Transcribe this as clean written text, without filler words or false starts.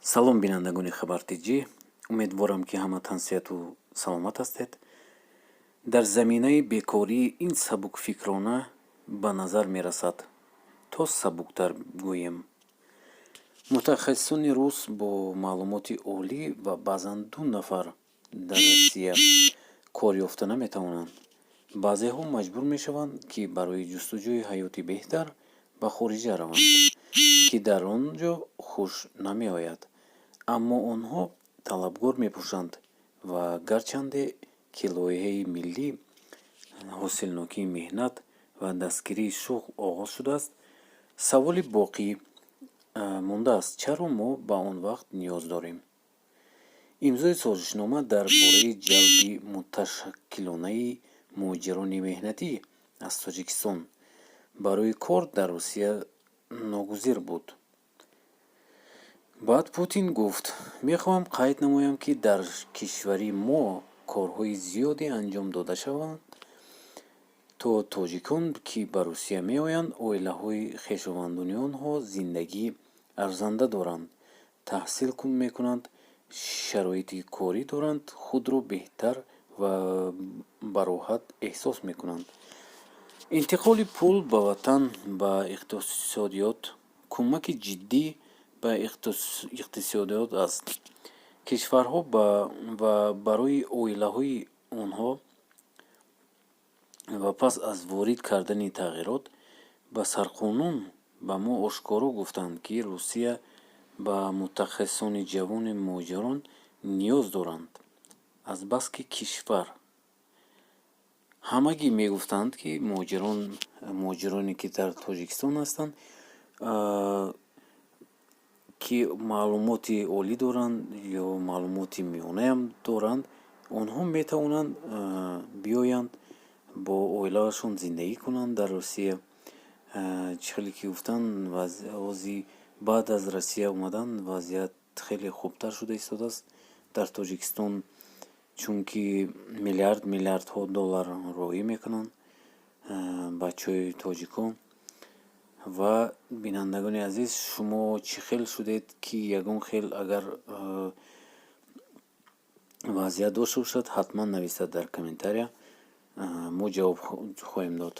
Салом, бинандагони Хабар Тҷ. Умедворам, ки ҳама тансиҳату саломат ҳастед. Дар заминаи бекорӣ ин сабукфикрона ба назар мерасад, то сабуктар гӯем. Мутахассисони рус бо маълумоти олӣ ва баъзан ду нафар дар Россия кор ёфта наметавонанд. Баъзеҳо маҷбур мешаванд, ки барои ҷустуҷӯи ҳаёти беҳтар ба хориҷа раванд, ки дар он ҷо хуш намеояд, аммо онҳо талабгор мепӯшанд. Ва гарчанде ки лоиҳаи миллӣ ҳосилнокии меҳнат ва дастгирии шуғл оғоз шудааст, саволи боқӣ мондааст: чаро мо ба он вақт ниёз дорем? Имзои созишнома дар бораи ҷалби муташаккилонаи муҳоҷирони меҳнатӣ аз Тоҷикистон барои кор дар Русия ногузир буд. Баъд Путин гуфт: «Мехоҳам қайд намоям, ки дар кишвари мо корҳои зиёде анҷом дода шаванд, то тоҷикон, ки ба Русия меоянд, оилаҳои хешовандони онҳо зиндагии арзанда доранд, таҳсил мекунанд, шароити корӣ доранд, худро беҳтар ва бароҳат эҳсос мекунанд. Интиқоли пул ба ватан ба иқтисодиёт кӯмаки ҷиддӣ ба иқтисодиёт аст кишварҳо ва барои оилаҳои онҳо. Ва пас аз ворид кардани тағйирот ба сарқонун ба мо ошкоро гуфтанд, ки Русия ба мутахассисони ҷавони муҳоҷирон ниёз доранд, азбаски кишвар ҳамагӣ мегуфтанд, ки муҳоҷироне, ки дар Тоҷикистон ҳастанд, ки маълумоти олӣ доранд ё маълумоти миёнаам доранд, онҳо метавонанд биёянд, бо оилаашон зиндагӣ кунанд дар Русия. Чӣ хеле ки гуфтанд, ози баъд аз Россия омадан вазъият хеле хубтар шуда истодааст дар Тоҷикистон, чунки миллиард миллиардҳо доллар роҳӣ мекунанд бачаҳои тоҷикон. Ва, бинандагони азиз, шумо чӣ хел шудед, ки ягон хел агар вазъият дошта бошад, ҳатман нависад дар комментария, мо ҷавоб хоҳем дод.